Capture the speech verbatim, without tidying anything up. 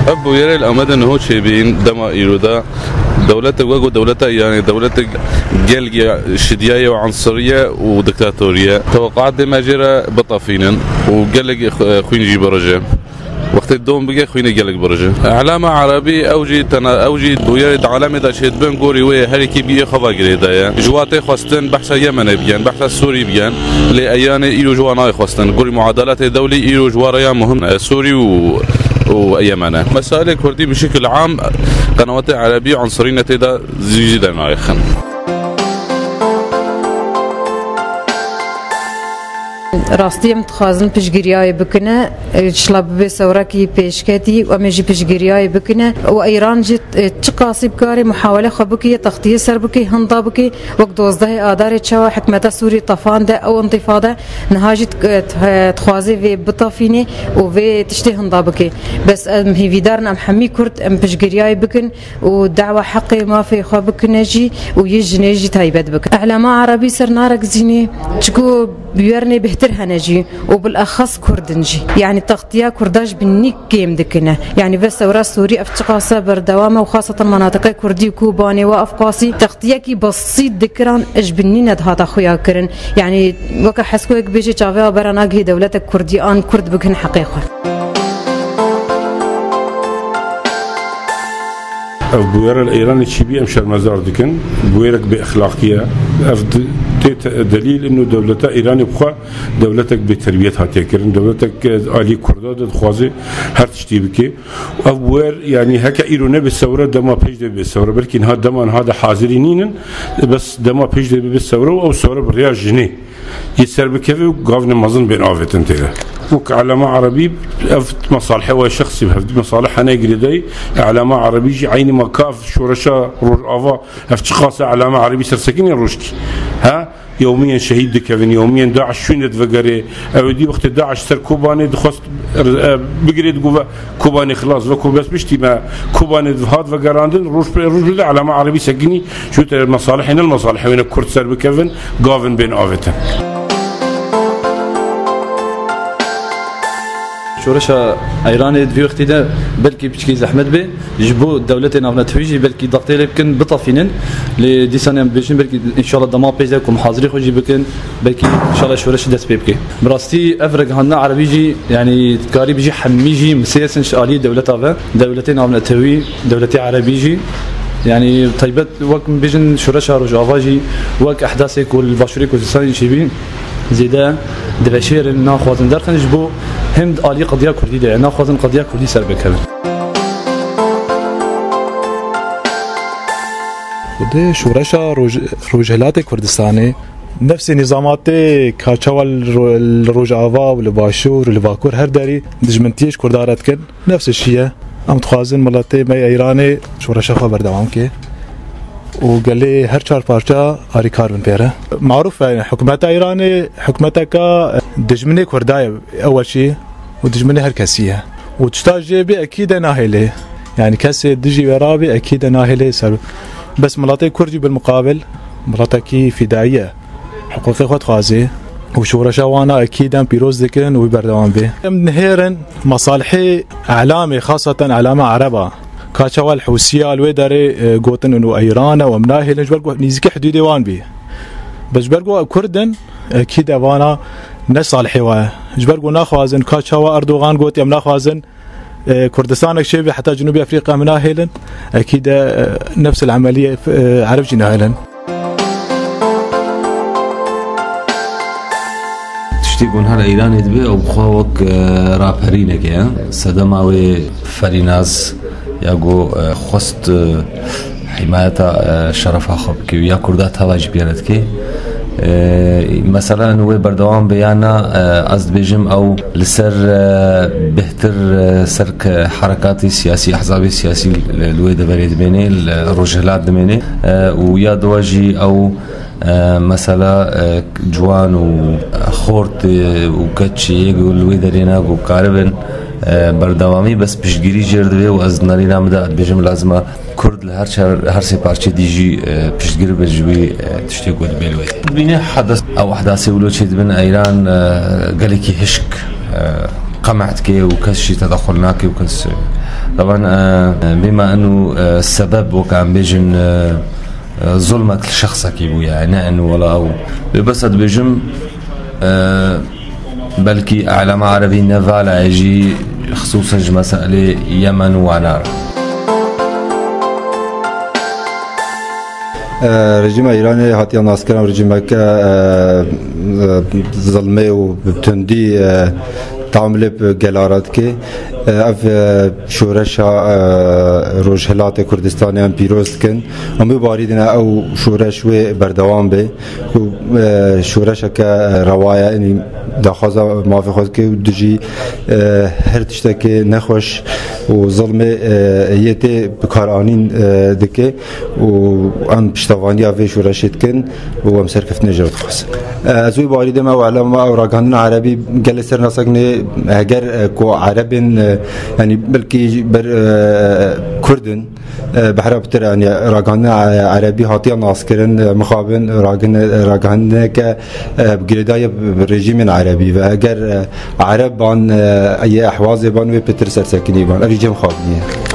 Ev bûyerê li Amedê niho çêbîn dema îro de dewletek wek û dewleta Îranê, dewletek gelekî şidiyayê û ensirî ye û diktatorî ye. Teweqatê me jê re bitefînin û gelek xu-, xwîn jî birije. Wextê dom bike, xwînê gelek birije. Elama Erebî ew jî tena, ew jî bûyerê di alemê de çêdibin, gorî wê herêkî bîyê xwe ve girêdaye. Ji wa tê xwestin behsa Yemenê bikin, behsa Sûrî bikin. Lê Îranê îro ji wa nayê xwestin. Gorî muadalatê dewlî îro ji wa re ya muhim e, Sûrî û, û Yemen e. Mesailê Kurdî bi şekil am qenawetê Erebî û ensirî ne tê de zî, zî dernayêxin. Rastî em dixwazin piştgiriyayê bikine, e, şila bibe sewrekî pêşketî û em ê jî piştgiriyayê bikine û Îran jî, e, çiqasî bikarê muhawele xwe bike, yê textiyê ser bike, hinda bike, wek dozdehê Adarê çawa hikmeta Sûrî tefande ew întîfade, niha jî, e, dixwazê vê bitefînê û vê tiştê hinda bike. Bes em hêvîdar in, em hemî Kurd em piştgiriyayê bikin û dawa heqê mafê xwe bikine jî û yê jinê jî taybet bikin. Elama Erebî ser naregizînê, çiku bûyernê bêhtir hene jî û bilexas Kurd in jî. Yanî textiya Kurda ji binî kêm dikine. Yanî ve sewra Sûrî ev çiqasa berdewam e û xaseten menatiqê Kurdî û Kobanê wa ev qasî textiyekî besît dikiran ji binî nedihata xuya kirin. Yanî weke Heskoyek bêje çavê wa bera nagihê dewletek Kurdî an Kurd bigihin heqê xwe. Ev bûyera li Îranê çîbî em şermezar dikin. Bûyerek bêexlaqî ye. Ev di-, tê te-, delîl ino dewleta Îranê bi xwe dewletek bêterbiyet hatiye kirin. Dewletek, e, alî Kurda de dixwaze her tiştî bike. Ev bûyer, yanî heke îro nebe sewre, dema pêş de bê sewre. Belkî niha dema niha de hazirî nînin. Bes dema pêş de bê sewre û ew sewre bi rêya jinê yê ser bikeve û gavine mezin bên avêtin tê de. Wek Elama Erebî ev mesalihê we şexsî bi hevdî mesalih hene girêdayî. Elama Erebî jî eynî ma ka ev şoreşa Rojava ev çiqas e Elama Erebî sersekinî rojkî. Ha? Yewmiyen şehîd dikevin, yewmiyen DAIŞ şûnê divegerê. Ew ê dî wextê DAIŞ ser Kobanê dixwest, e, bigirê digot ve Kobanê xilas ve, ku bes piştî me Kobanê hat vegerandin, roj pê roj bide Elama Erebî sekinî. Ji te mesalihê ne li mesalihê wê ne Kurd ser bikevin, gavin bên avêtin. Şoreşa Îranê di vî wextî de belkî piçkî zehmet bê. Ji bo dewletê navnetewî jî belkî daxtê lê bikin, bitefînin. Lê dîsan em bêjin belkî înşallah dema pêş de ku em hazirî xwe jî bikin, belkî înşallah şoreşî dest pê bike. Bi rastî ev ragihandina Erebî jî, yanî dikarî bijî hemî jî misêyesin ji alî dewleta ve, dewletê navnetewî, dewletê Erebî jî. Yanî taybet wek em bêjin şoreşa Rojava jî wek ehdasê ku li Başûrê Kurdistanê çêbî zêde diveşêrin, naxwazin derxin ji bo him di alî qediya Kurdî de ye, naxwazin qediya Kurdî ser bikevin. Xwedê şoreşa Roj-, Rojhilatê Kurdistanê, nefsê nîzamatê ka çawa li Ro-, li Rojava û li Başûr û li Bakur her derî dijmintiyê ji Kurda re dikin, nefsê şiye. Em dixwazin miletê me yê Îranê şoreşa xwe berdewam ke û gelê her çar parça arîkar bin pê re. Marûf e, hikûmeta Îranê hikûmeteka dijminê Kurda ye, ew weşî û dijminê her kesî ye. Û tişta jê bê ekî de nahêlê. Yanî kesê dijî wê rabê ekî de nahêlê ser. Bes miletê Kurd jî bilmuqabil miletekî fîdayî ye. Hiqûqê xwe dixwazê û şoreşa wana ekî dem pîroz dikin û wî berdewam bê. Em nihêrin mesalihê Elamê, xaseten Elama Ereba. Ka çawa li Hûsiya li wê derê, e, gotin û Îran e û em nahêlin ji ber ku nîzîkî hidûdê wan bî. Bes ji ber ku Kurd in, ekî de vana ne salihê we. Ji ber ku naxwazin, ka çawa Erdogan got, em naxwazin, e, Kurdistanek çêbe heta Cenûbê Efrîqa em nahêlin. Ekî de, e, nefs el emeliyê, e, Ereb jî nahêlin. Tiştî ku niha li Îranê dibe, ew bi xwe wek, e, raperîneke ye. Sedema wê ferînaz ya ku, e, xwest, e, hîmayeta, e, şerefa xwe bike û ya Kurda teva jî pê re dike. E, mesela wê berdewam be ya na, e, ez dibêjim ew li ser, e, bêhtir, e, ser ke-, herekatê siyasî, ehzabê siyasî li, li wê deverê dimêne, li Rojhilat dimêne, e, û ya diwa jî ew, e, mesela, e, ciwan û xort, e, û keç yê ku li wê derê ne ku karibin, e, berdewamî bes piştgirî jê re dibe û ez nerîna min de dibêjim lazim e Kurd li her çar, her sê parçeyê dî jî, e, piştgir bin ji wî, e, tiştê ku dibê li wê. Dibîne hedas, ew ehdasê wilo çêdibin, Îran, e, gelekî hişk, e, qemeh dike û kes jî tedexul nake û kes, e, Taban, e, bima enu, e, sebeb wek em bêjin, e, e, zulmek li şexsekî bûye, ne enu wela ew. Wê bes ez dibêjim, e, belkî alema erebî ne vala ye jî, xisûsen ji meselê Yemen û wana re. E, rejîma Îranê hatiye naskirin rejîmeke, e, e, zilmê û bi tundî, e, tamilê bi gela re dike. E, ev, e, şoreşa, e, Rojhilatê Kurdistanê em pîroz dikin. Em wê barî dine ew şoreş wê berdewam be. Ku, e, şoreşeke rewa ye, yanî daxwaza mafê xwe dike û dijî, e, her tiştekê nexweş û zilmê, e, yê tê bikaranîn, e, dike û em piştevaniya vê şoreşê dikin û em serkeftinê jê re dixwazin. E, ez wê barî de me û elema û ragihandina erebî gelê ser nas dikin, heger, e, ku erebên, e, yanî belkî ber, e, kurd in, e, behra pitir, yanî ragihandina, e, erebî hatiye naskirin, e, mixabin ragin-, ragihandineke, e, bi girêdayî bi rejîmên erebî ve. Heger, e, ereb ban, e, yê ehwazê ban wê pitir sersekinî ban. Ev jî cem xabiniye.